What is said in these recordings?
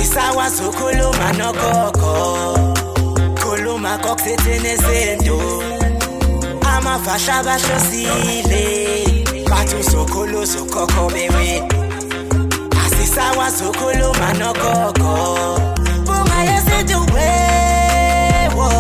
Asisakwazi ukukhuluma nogogo, khuluma kokuthethene izinto. Amavasha abahlosile, bathi uzokhula uzokhokho bewe. Asisakwazi ukukhuluma nogogo, bunga yesintu wewo.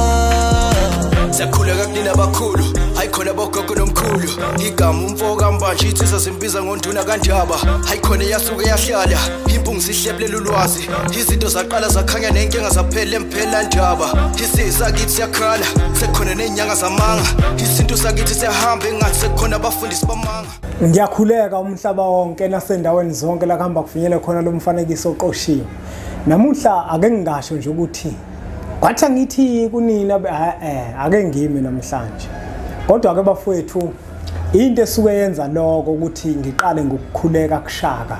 Siyakhuleka kunina abakhulu, hayi khona bogogo nomkhulu. Igama umfo kaMbanje insizwa simbiza ngonduna kaNdaba. Hayi khona yasuke yahlala, impungu sihlebulela ulwazi. Izinto zaqala zakhanya nenkinga zaphela emphela ndaba. Isisakithi siyakhala, sekukhona nezinyanga zamanga. Isintu sakithi siyahamba engathi sekukhona abafundisi bamanga. Ngiyakhuleka umhlaba wonke nasendaweni zonke la kuhamba kufinyele khona lo mfanekiso oqoshiwe. Namuhla ake ngingasho nje ukuthi kwathi ngithi kunina ake ngime namhlanje. Kodwa ke bafowethu, into esuke yenza lokho ukuthi ngiqale ngokukhuleka kuShaka.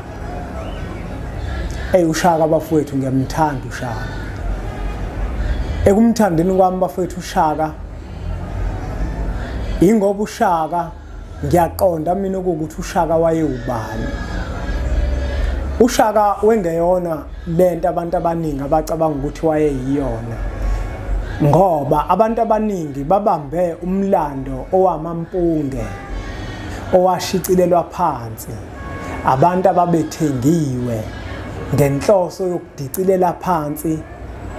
UShaka bafowethu ngiyamthanda uShaka. Ekumthandeni kwami bafowethu uShaka, ingoba uShaka ngiyaqonda mina ukuthi uShaka wayewubani. uShaka wengeyona lento abantu abaningi abacabanga ukuthi wayeyiyona, ngoba abantu abaningi babambe umlando owamampunge owashicilelwa phansi, abantu ababethengiwe ngenhloso yokudicilela phansi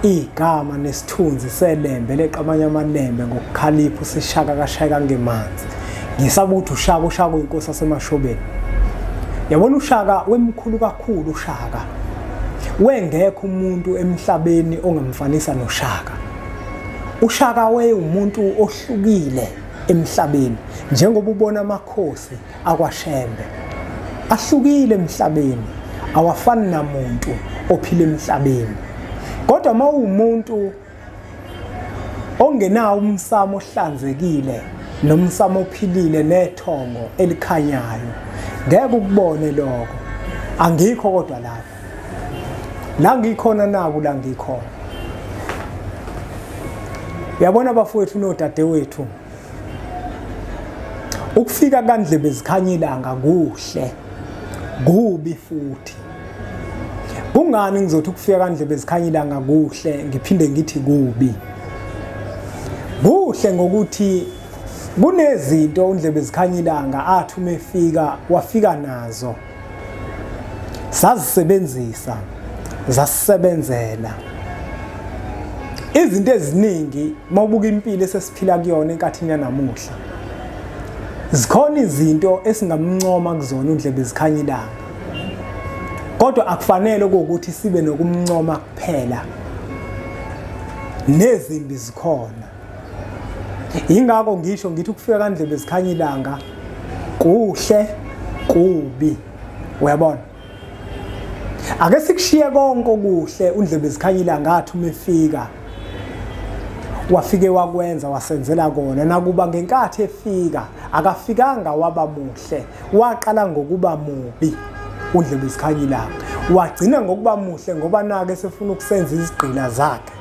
igama nesithunzi seLembe leqamanye amaLembe ngokukhalipha usishaka kashayeka ngemanzi. Ngisaba ukuthi uShaka, uShaka uyinkosi yaseMashobeni. Yabona uShaka wemkhulu kakhulu uShaka. Wengekho umuntu emhlabeni ongamfanisa noShaka. uShaka wayewumuntu ohlukile emhlabeni, njengoba ubona amakhosi akwaShembe ahlukile emhlabeni, awafani namuntu ophila emhlabeni. Kodwa uma uwumuntu ongenawo umsamo ohlanzekile nomsamo ophilile nethongo elikhanyayo, ngeke ukubone lokho. Angikho kodwa lapho la ngikhona, naku la ngikhona. Uyabona bafowethu nodadewethu, ukufika kaNdlebe zikhanya ilanga kuhle, kubi futhi. Kungani ngizothi ukufika kaNdlebe zikhanya ilanga kuhle ngiphinde ngithi kubi? Kuhle ngokuthi kunezinto uNdlebe zikhanya ilanga athi uma efika wafika nazo, sazisebenzisa, zasisebenzela. Izinto eziningi mawubuka impilo esesiphila kuyona enkathini yanamuhla, zikhona izinto esingamncoma kuzona uNdlebe zikhanya ilanga, kodwa akufanele ukuthi sibe nokumncoma kuphela, nezimbi zikhona. Ingakho ngisho ngithi ukufika kaNdlebe zikhanya ilanga kuhle kubi. Uyabona, ake sikushiye konke okuhle uNdlebe zikhanya ilanga athi uma efika wafike wakwenza, wasenzela kona. Nakuba ngenkathi efika akafikanga waba muhle, waqala ngokuba mubi uNdlebe zikhanya ilanga, wagcina ngokuba muhle ngoba nake sefuna ukusenza izigqila zakhe.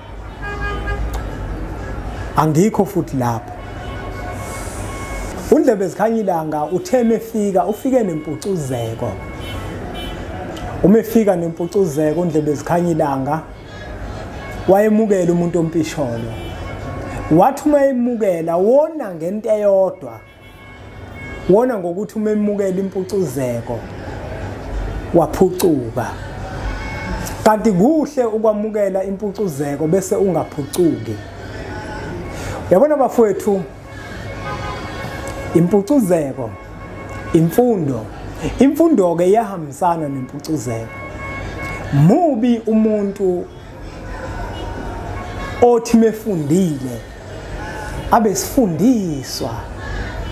Angikho futhi lapho. uNdlebe zikhanya ilanga uthe mefika ufike nempucuzeko. Uma efika nempucuzeko uNdlebe zikhanya ilanga wayemukela umuntu ompisholo. Wathi uma emukela wona ngento eyodwa, wona ngokuthi uma emukela impucuzeko waphucuka. Kanti kuhle ukwamukela impucuzeko bese ungaphucuki. Yabona bafowethu, impucuzeko, imfundo, imfundo ke iyahambisana nempucuzeko. Mubi umuntu othi mefundile abesifundiswa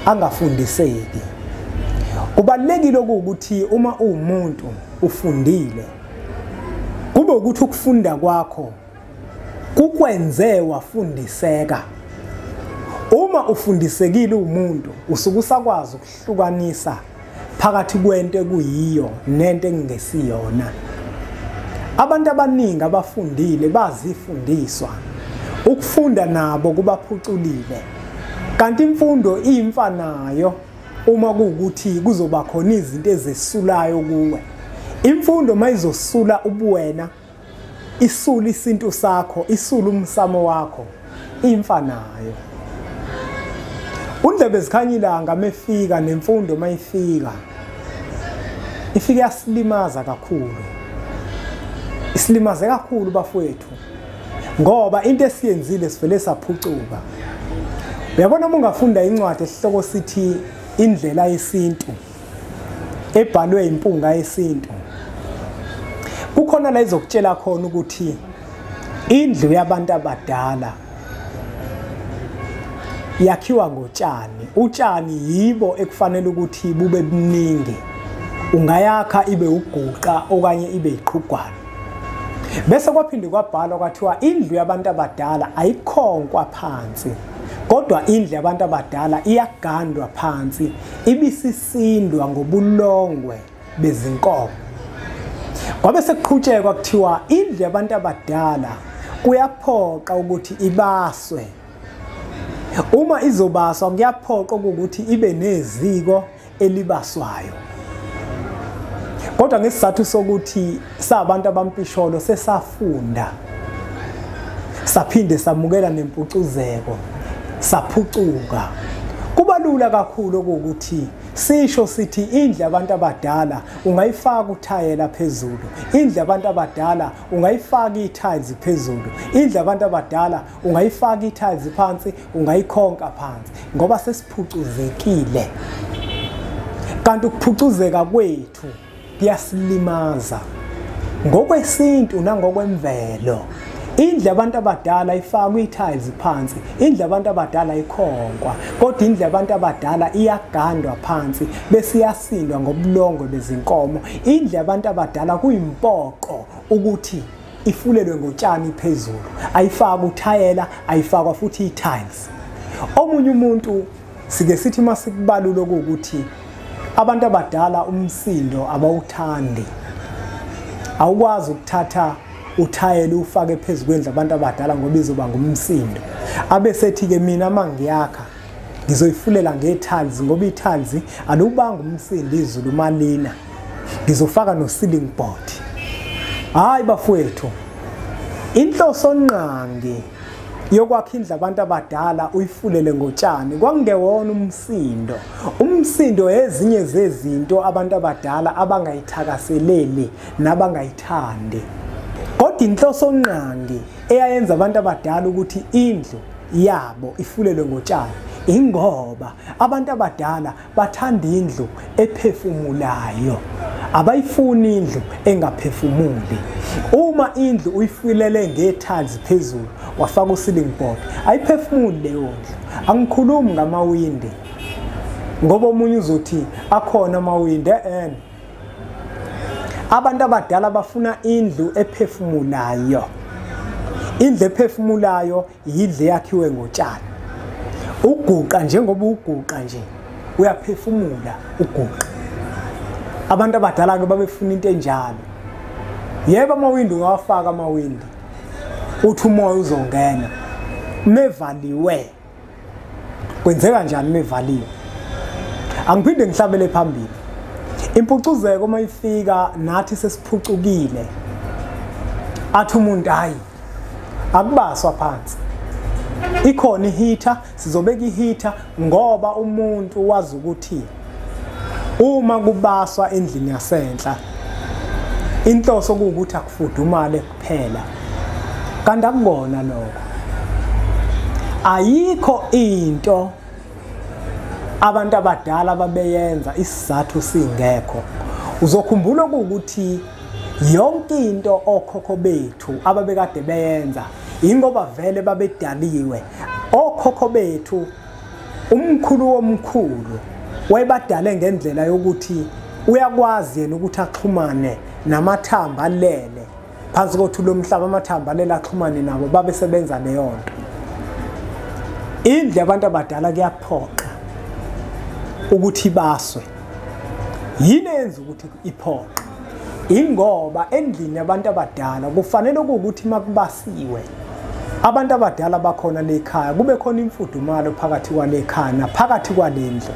angafundiseki. Kubalulekile ukuthi uma uwumuntu ufundile, kube ukuthi ukufunda kwakho kukwenze wafundiseka. Uma ufundisekile umuntu, usuke usakwazi ukuhlukanisa phakathi kwento ekuyiyo nento engesiyona. Abantu abaningi abafundile bazifundiswa, ukufunda nabo kubaphuculile. Kanti imfundo iyimfanayo uma kuwukuthi kuzoba khona izinto ezesulayo kuwe. Imfundo mayizosula ubuwena, Isula isintu sakho, isula umsamo wakho, imfanayo. Undlebe zikhanyilanga mefika nemfundo mayifika, ifike yasilimaza kakhulu. Isilimaze kakhulu bafowethu, ngoba into esiyenzile sivele saphucuka. Uyabona uma ungafunda incwadi esihloko sithi Indlela Yesintu, ebhalwe impunga yesintu, kukhona la izokutshela khona ukuthi indlu yabantu abadala yakhiwa ngotshani. Utshani yibo ekufanele ukuthi bube buningi, ungayakha ibe uguqa okanye ibe iqhugwana. Bese kwaphinde kwabhalwa kwathiwa indlu yabantu abadala ayikhonkwa phansi, kodwa indlu yabantu abadala iyagandwa phansi, ibisisindwa ngobulongwe bezinkomo. Kwabe sekuqhutshekwa kuthiwa indlu yabantu abadala kuyaphoqa ukuthi ibaswe. Uma izobaswa kuyaphoqa ukuthi ibe neziko elibaswayo. Kodwa ngesizathu sokuthi sabantu abampisholo sesafunda, saphinde samukela nempucuzeko, saphucuka, kubalula kakhulu ukuthi sisho sithi indlu yabantu abadala ungayifaka uthayela phezulu, indlu yabantu abadala ungayifaka i-tiles phezulu, indlu yabantu abadala ungayifaka i-tiles phansi, ungayikhonka phansi, ngoba sesiphucuzekile. Kanti ukuphucuzeka kwethu kuyasilimaza ngokwesintu nangokwemvelo. Indlu yabantu abadala ifakwa i-tiles phansi, indlu yabantu abadala ikhonkwa, kodwa indlu yabantu abadala iyagandwa phansi bese iyasindwa ngobulongwe bezinkomo. Indlu yabantu abadala kuyimpoqo ukuthi ifulelwe ngotshani phezulu, ayifakwa uthayela, ayifakwa futhi i-tiles. Omunye umuntu sike sithi masikubalula ukuthi abantu abadala umsindo abawuthandi. Awukwazi ukuthatha uthayela ufake phezulu kwendlu abantu abadala ngoba izoba ngumsindo. Abesethi ke mina mangiyakha ngizoyifulela nge-tiles, ngoba i-tiles alubanga umsindo izulu malina, ngizofaka no ceiling board. Hayi bafowethu, inhloso nqangi yokwakha indlu abantu abadala uyifulele ngotshani kwakungewona umsindo. Umsindo ezinye zezinto abantu abadala abangayithakaseleli nabangayithandi. Kodwa inhloso nqangi eyayenza abantu abadala ukuthi indlu yabo ifulelwe ngotshani, ingoba abantu abadala bathanda indlu ephefumulayo, abayifuni indlu engaphefumuli. Uma indlu uyifulele nge-tiles phezulu wafaka u-ceiling board, ayiphefumuli leyo ndlu. Angikhulumi ngamawindi, ngoba omunye uzothi akhona amawindi. Abantu abadala bafuna indlu ephefumulayo. Indlu ephefumulayo yindlu eyakhiwe ngotshani. Uguqa njengoba uguqa nje uyaphefumula uguqa. Abantu abadala ke babefuna into enjalo. Yebo, amawindi ungawafaka amawindi, uthi umoya uzongena. Mevaliwe, kwenzeka njani mevaliwe? Angiphinde ngihlabele phambili. Impucuzeko uma ifika nathi sesiphucukile, athi umuntu hayi akubaswa phansi, ikhona iheater, sizobeka iheater, ngoba umuntu wazi ukuthi uma kubaswa endlini yasenhla inhloso kuwukuthi akufudumale kuphela. Kanti akukona lokho. Ayikho into abantu abadala babeyenza isizathu singekho. Uzokhumbula ukuthi yonke into okhokho bethu ababekade beyenza ingoba vele babedaliwe. Okhokho bethu, umkhulu womkhulu wayebadale ngendlela yokuthi uyakwazi yena ukuthi axhumane namathamba alele phansi kothuli lomhlaba, amathamba alele axhumane nabo, babesebenza leyo nto. Indlu yabantu abadala kuyaphoqa ukuthi baswe. Yini eyenza ukuthi iphoqe? Ingoba endlini yabantu abadala kufanele ukuthi makubasiwe abantu abadala bakhona lekhaya, kube khona imfudumalo phakathi kwalekhaya naphakathi kwalendlu.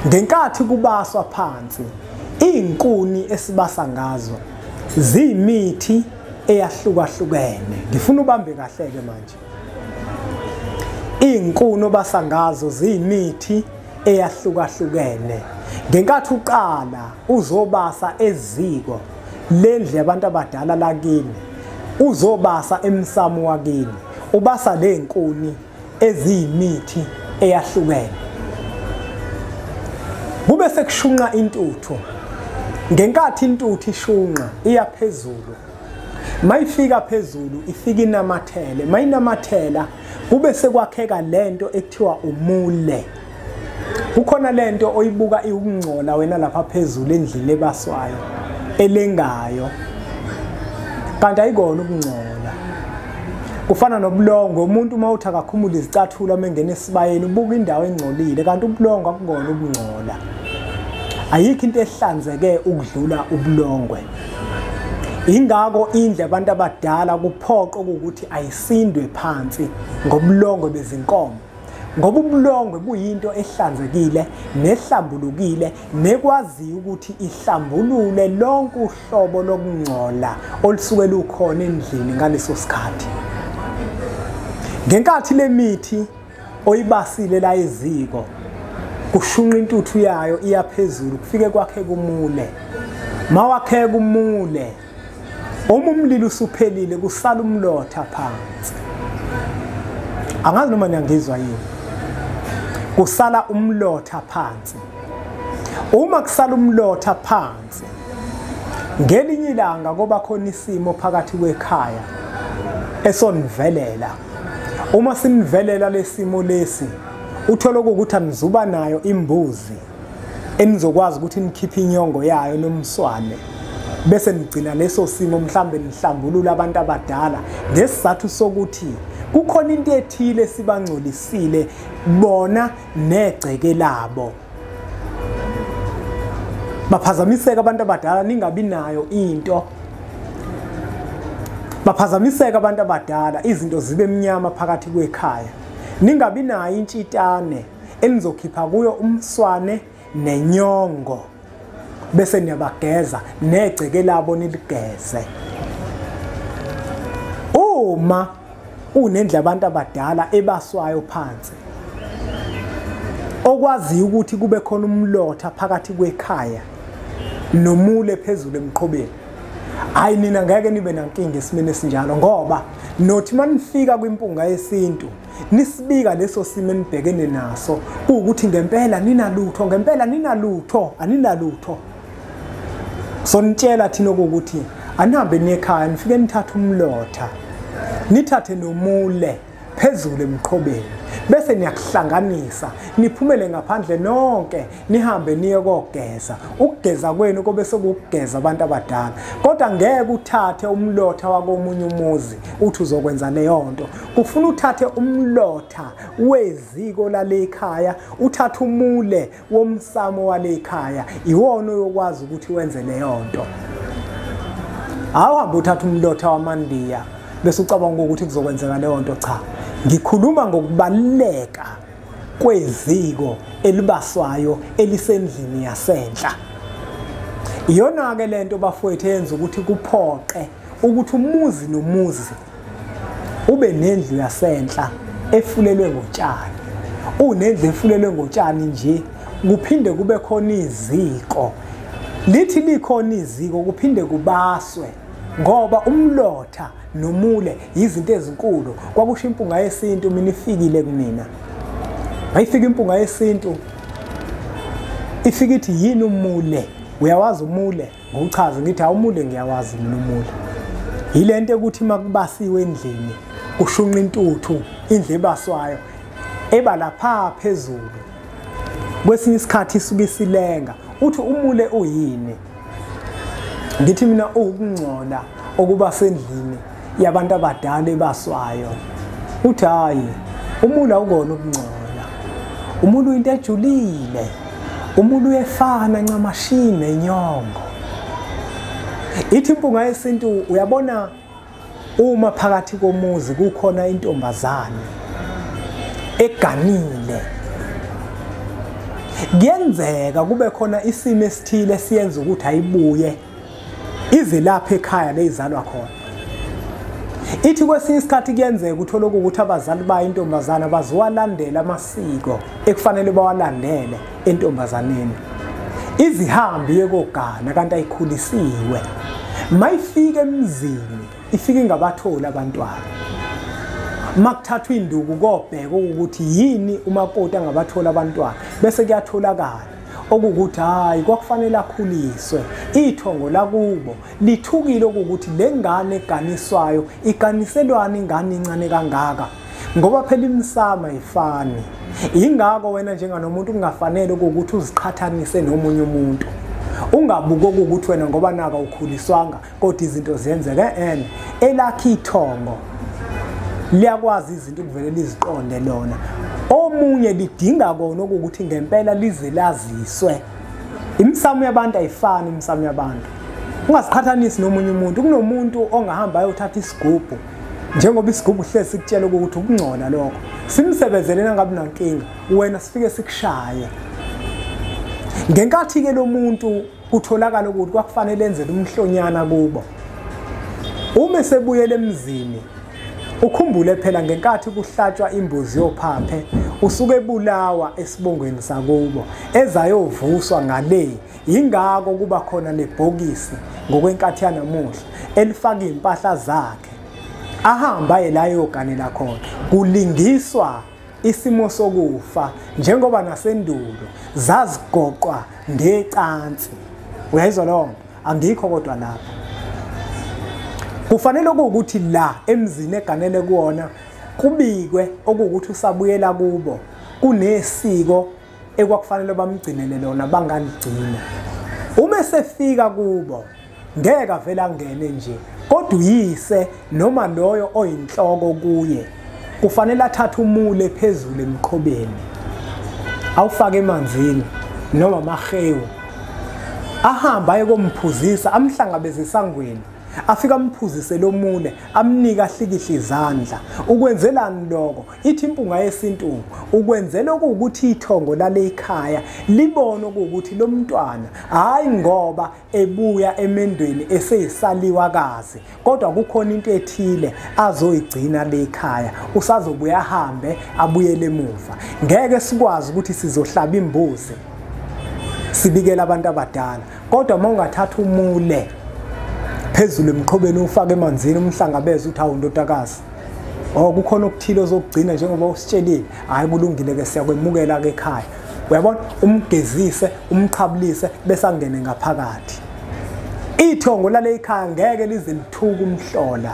Ngenkathi kubaswa phansi, izinkuni esibasa ngazo ziyimithi eyahlukahlukene. Ngifuna ubambe kahle ke manje. Izinkuni obasa ngazo ziyimithi eyahlukahlukene. Ngenkathi uqala uzobasa eziko lendlu yabantu abadala lakini, uzobasa emsamo wakini, ubasa lezinkuni eziyimithi eyahlukene. Kube sekushunqa intuthu. Ngenkathi intuthu ishunqa iya phezulu, mayifika phezulu ifika inamathele, mayinamathela kube sekwakheka lento ekuthiwa umule. Kukhona lento oyibuka iwukungcola wena lapha phezulu endlini ebaswayo elengayo, kanti ayikona ukungcola. Kufana nobulongo, umuntu uma uthi akakhumula izicathulo mengena esibayeni ubuka indawo engcolile, kanti ubulongo akukona ukungcola. Ayikho into ehlanzeke ukudlula ubulongwe. Ingako indle abantu abadala kuphoqa ukuthi ayisindwe phansi ngobulongwe bezinkomo, ngoba ubulongwe buyinto ehlanzekile nehlambulukile nekwaziyo ukuthi ihlambulule lonke uhlobo lokungcola olusuke lukhona endlini ngaleso sikhathi. Ngenkathi lemithi oyibasile la eziko kushunqa intuthu yayo iya phezulu kufike kwakhe kumule. Mawakhe kumule, uma umlilo usuphelile kusala umlotha phansi. Angazi noma niyangizwa yini. Kusala umlotha phansi. Uma kusala umlotha phansi, ngelinye ilanga kuba khona isimo phakathi kwekhaya esonivelela. Uma sinivelela lesimo lesi, uthola ukuthi anizuba nayo imbuzi enizokwazi ukuthi nikhiphe inyongo yayo nomswane, bese nigcina leso simo mhlambe nihlambulula abantu abadala ngesizathu sokuthi kukhona into ethile sibangcolisile bona negceke labo. Baphazamiseka abantu abadala, ningabi nayo into. Baphazamiseka abantu abadala, izinto zibe mnyama phakathi kwekhaya. Ningabi nayo intshitane enizokhipha kuyo umswane nenyongo, bese niyabageza negceke labo niligeze. Uma unendlu abantu abadala ebaswayo phansi, okwaziyo ukuthi kube khona umlotha phakathi kwekhaya nomule phezulu emqhobeni, hayi nina ngeke nibe nankinga esimeni esinjalo, ngoba nothi manifika kwimpunga yesintu nisibika leso simo enibhekene naso ukuthi ngempela ninalutho, ngempela ninalutho, aninalutho. Sonitshela thina ukuthi anihambe niye ekhaya nifike nithathe umlotha, nithathe nomule phezulu emqhobeni, bese niyakuhlanganisa niphumele ngaphandle nonke nihambe niye kogeza. Ukugeza kwenu kobe sekugeza abantu abadala, kodwa ngeke uthathe umlotha wakomunye umuzi uthi uzokwenza leyo nto. Kufuna uthathe umlotha weziko lale ekhaya, uthathe umule womsamo wale ekhaya, iwona oyokwazi ukuthi wenze leyo nto. Awuhambe uthathe umlotha wamandiya bese ucabanga ukuthi kuzokwenzeka leyo nto. Cha, ngikhuluma ngokubaluleka kweziko elibaswayo elisendlini yasenhla. Iyona ke lento bafowethu yenza ukuthi kuphoqe ukuthi umuzi nomuzi ube nendlu yasenhla efulelwe ngotshani. Unendlu efulelwe ngotshani nje, kuphinde kube khona iziko. Lithi likhona iziko kuphinde kubaswe, ngoba umlotha nomule izinto ezinkulu. Kwakusho impunga yesintu mina ifikile kumina. Ayifika impunga yesintu ifika ithi yini umule? Uyawazi umule? Ngokuchaza ngithi awumule ngiyawazi mina umule. Yilento ukuthi makubasiwe endlini kushunqa intuthu, indlu ebaswayo eba lapha phezulu. Kwesinye isikhathi isuke isilenga. Uthi umule uyini? Ngithi mina ukungcola okuba sendlini yabantu abadala ebaswayo. Uthi hayi, umule awukona ukungcola. Umule into ejulile. Umule uyefana ncamashini nenyongo. Ithi impunga yesintu uyabona uma phakathi komuzi kukhona intombazane eganile, kuyenzeka kube khona isimo esithile siyenza ukuthi ayibuye ize lapha ekhaya leyizalwa khona. Ithi kwesinye isikhathi kuyenzeka uthole ukuthi abazali bayo intombazana bazowalandela amasiko ekufanele bawalandele entombazaneni. Izihambi yekogana kanti ayikhulisiwe. Mayifika emzini ifike ingabatholi abantwana. Makuthathwa induku kobheka ukuthi yini umakoti angabathola abantwana, bese kuyatholakala okukuthi hayi kwakufanele akhuliswe. Ithongo lakubo lithukile ukuthi lengane eganiswayo iganiselwana ingane incane kangaka, ngoba phela imisamo ayifani. Ingakho wena njenganomuntu kungafanele ukuthi uziqhathanise nomunye umuntu. Ungabuki ukuthi wena ngoba naka ukhuliswanga kodwa izinto ziyenzeka. Elakhe ithongo liyakwazi izinto ukuvele liziqonde lona. Omunye lidinga kona ukuthi ngempela lize laziswe. Imisamo yabantu ayifani, imisamo yabantu. Ungaziqhathanisi nomunye umuntu. Kunomuntu ongahamba ayothatha isigubhu, njengoba isigubhu hlezi sikutshela ukuthi ukungcola lokho, simsebenzele nangabe unankinga, wena sifike sikushaye. Ngenkathi ke lo muntu kutholakala ukuthi kwakufanele enzele umhlonyana kubo, uma esebuyele emzini ukhumbule phela ngenkathi kuhlatshwa imbuzi yophaphe usuke ebulawa esibongweni sakubo ezayovuswa ngale. Ingakho kuba khona lebhokisi ngokwenkathi yanamuhla elifaka impahla zakhe, ahamba aye la ayoganela khona. Kulingiswa isimo sokufa njengoba nasendulo zazigoqwa ngecansi. Uyayizwa leyo nto? Angikho kodwa lapha. Kufanele ukuthi la emzini eganele kuwona kubikwe okuwukuthi usabuyela kubo kunesiko ekwakufanele bamgcinele lona, bangaligcina. Uma esefika kubo ngeke avele angene nje, kodwa uyise noma loyo oyinhloko kuye kufanele athathe umule phezulu emqhobeni, awufake emanzini noma amahewu, ahamba aye komphuzisa, amhlangabeze esangweni, afika amphuzise lo mule, amnika ahlikihle izandla. Ukwenzelani lokho? Ithi impunga yesintu ukwenzela ukuthi ithongo lale ikhaya libone ukuthi lo mntwana hayi ngoba ebuya emendweni eseyisaliwakazi, kodwa kukhona into ethile azoyigcina le ekhaya, usazobuya ahambe abuyele emuva. Ngeke sikwazi ukuthi sizohlaba imbuzi sibikele abantu abadala, kodwa uma ungathatha umule phezulu emqhobeni ufake emanzini umhlangabeze uthi hawu ndodakazi, oh kukhona okuthile ozokugcina njengoba usitshelile, hayi kulungile ke siyakwemukela ke ekhaya. Uyabona, umgezise umqhabulise bese angene ngaphakathi. Ithongo lale ekhaya ngeke lize lithuke umhlola.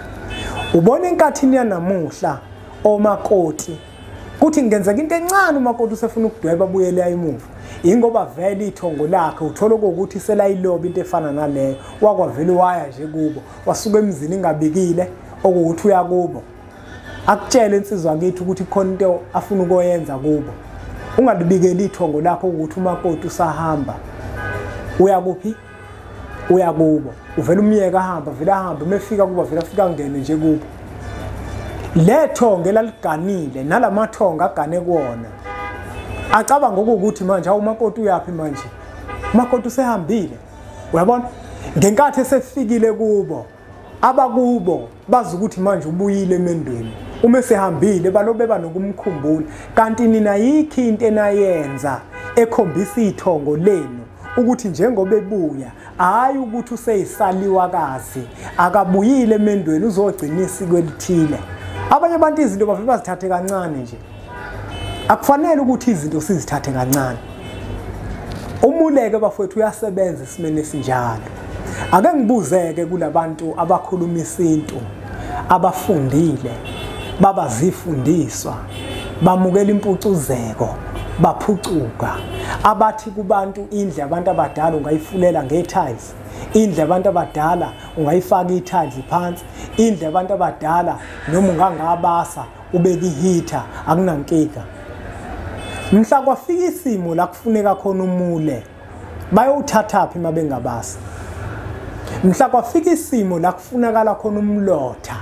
Ubona enkathini yanamuhla omakoti kuthi ngenzeka into encane umakoti usefuna ukudweba abuyele emuva, ingoba vele ithongo lakhe uthola ukuthi selayiloba into efana naleyo, wakwavele waya nje kubo, wasuka emzini ingabikile okuwuthi uya kubo, akutshele insizwa kithi ukuthi khona into afuna ukuyenza kubo. Ungalibikeli ithongo lakho ukuthi umakoti usahamba uya kuphi, uya kubo, uvela umyeka ahamba, vele ahambe, uma efika kubo vele afika angene nje kubo. Le thongo elaliganile nalamathongo agane kuwona acabanga ukuthi manje awu umakoti uyaphi manje, umakoti usehambile. Uyabona, ngenkathi esefikile kubo abakubo bazi ukuthi manje ubuyile emendweni, uma esehambile balobeba nokumkhumbula. Kanti nina yikho into enayenza ekhombisa ithongo lenu ukuthi njengoba ebuya, hayi ukuthi useyisaliwakazi, akabuyile emendweni, uzogcina isiko elithile. Abanye abantu izinto bavele bazithathe kancane nje. Akufanele ukuthi izinto sizithathe kancane. Umuleke bafowethu uyasebenza esimeni esinjalo. Ake ngibuzeke kulabantu abakhuluma isintu, abafundile, babazifundiswa, bamukela impucuzeko, baphucuka, abathi kubantu indle abantu abadala ungayifulela nge-tiles, indle abantu abadala ungayifaka i-tiles phansi, indle abantu abadala noma ungangabasa ubeke i-heater akunankinga. Mhla kwafika isimo la kufuneka khona umule, bayowuthathaphi uma bengabasa? Mhla kwafika isimo la kufunakala khona umlotha,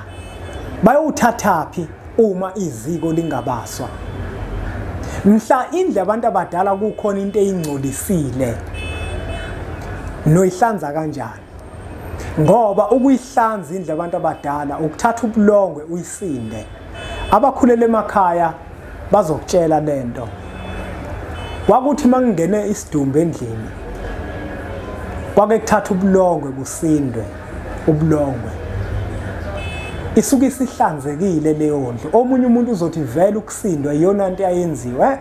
bayowuthathaphi uma iziko lingabaswa? Mhla indle abantu abadala kukhona into eyingcolisile, noyihlanza kanjani? Ngoba ukuyihlanza indlu abantu abadala ukuthatha ubulongwe uyisinde. Abakhulele emakhaya bazokutshela lento. Kwakuthi mangingene isidumbu endlini kwake kuthatha ubulongwe kusindwe ubulongwe. Isuke isihlanzekile leyo ndlu. Omunye umuntu uzothi vele ukusindwa iyona nto ayenziwa.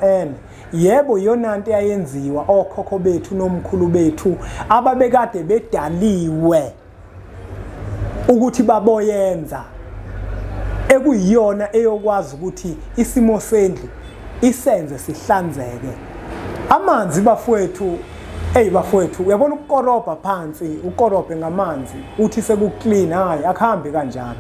Yebo, iyona nto ayenziwa okhokho bethu nomkhulu bethu ababekade bedaliwe ukuthi baboyenza, ekuyiyona eyokwazi ukuthi isimo sendlu isenze sihlanzeke. Amanzi bafowethu, hey bafowethu, uyabona ukukorobha phansi, ukorobhe ngamanzi uthi sekuclean, hayi akuhambi kanjalo.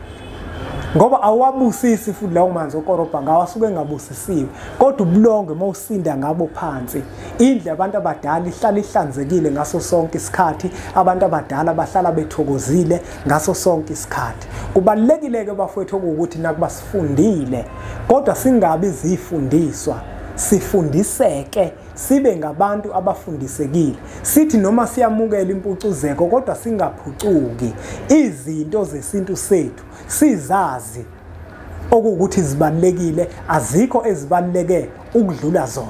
Ngoba awabusisi futhi lawo manzi okorobha ngawo asuke engabusisiwe. Kodwa ubulongwe mawusinda ngabo phansi, indlu abantu abadala ihlala ihlanzekile ngaso sonke isikhathi, abantu abadala bahlala bethokozile ngaso sonke isikhathi. Kubalulekile ke bafowethu ukuthi nakuba sifundile kodwa singabi zifundiswa, sifundiseke, sibe ngabantu abafundisekile. Sithi noma siyamukela impucuzeko kodwa singaphucuki. Izinto zesintu sethu sizazi okuwukuthi zibalulekile, azikho ezibaluleke ukudlula zona.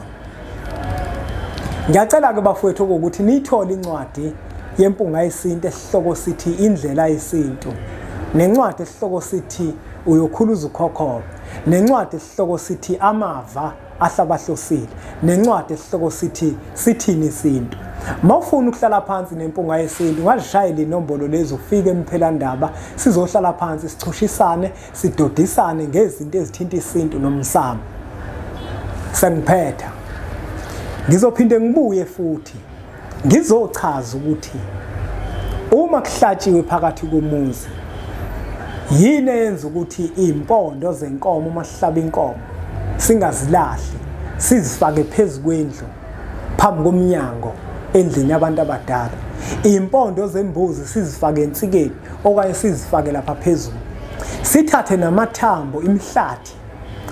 Ngiyacela ke bafowethu ukuthi niyithole incwadi yeMpunga Yesintu esihloko sithi Indlela Yesintu, nencwadi esihloko sithi Uyokhuluza Ukhokhobe, nencwadi esihloko sithi Amava Ahlabahlosile, nencwadi esihloko sithi Sithini Isintu. Mawufuna ukuhlala phansi neMpunga Yesintu ungazishayela inombolo lezi ufike emphelandaba, sizohlala phansi sichushisane sidodisane ngezinto ezithinta isintu nomsamo. Sengiphetha, ngizophinde ngibuye futhi ngizochaza ukuthi uma kuhlatshiwe phakathi komuzi yini eyenza ukuthi impondo zenkomo uma sihlaba inkomo singazilahli, sizifake phezu kwendlu phambi komnyango endlini yabantu abadala. Impondo zembuzi sizifake ensikeni okanye sizifake lapha phezulu. Sithathe namathambo, imihlathi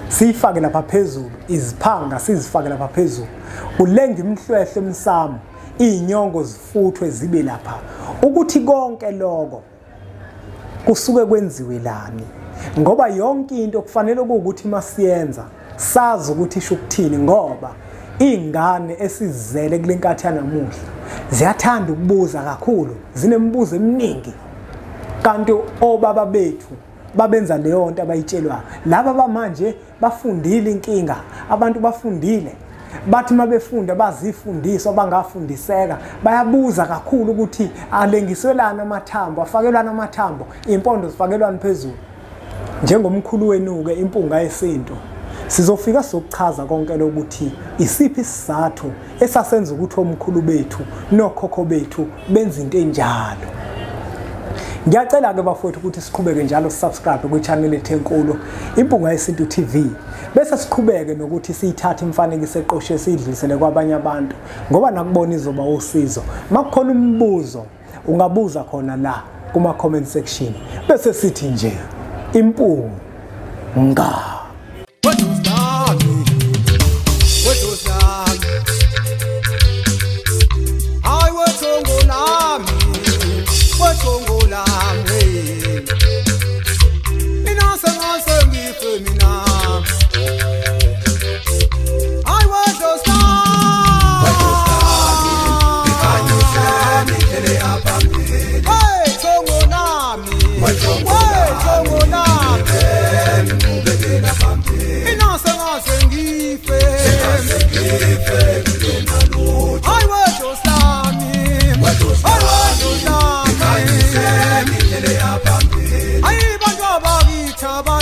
siyifake lapha phezulu, iziphanga sizifake lapha phezulu, kulenga imhlwehle emsamo, izinyongo zifuthwe zibe lapha. Ukuthi konke lokho kusuke kwenziwe lani, ngoba yonke into kufanele ukuthi masiyenza sazi ukuthi isho ukuthini, ngoba ingane esizele kule nkathi yanamuhla ziyathanda ukubuza kakhulu, zinemibuzo eminingi. Kanti obaba bethu babenza leyo nto abayitshelwa. Laba bamanje bafundile inkinga, abantu bafundile, bathi mabefunda bazifundiswa bangafundiseka, bayabuza kakhulu ukuthi alengiselana amathambo, afakelwana amathambo, impondo zifakelwana phezulu. Njengomkhulu wenu-ke Impunga Yesintu, sizofika sokuchaza konke lokuthi isiphi isizathu esasenza ukuthi omkhulu bethu nokhokho bethu benze into enjalo. Ngiyacela-ke bafowethu ukuthi siqhubeke njalo subscribe kwi-channel ethu enkulu Impunga Yesintu TV, bese siqhubeke nokuthi siyithathe imifanekiso eqoshe siyidlulisele kwabanye abantu, ngoba nakubona izoba usizo. Makukhona umbuzo ungabuza khona la kuma comment section, bese sithi nje Impunga. Ay, bantu abakithi.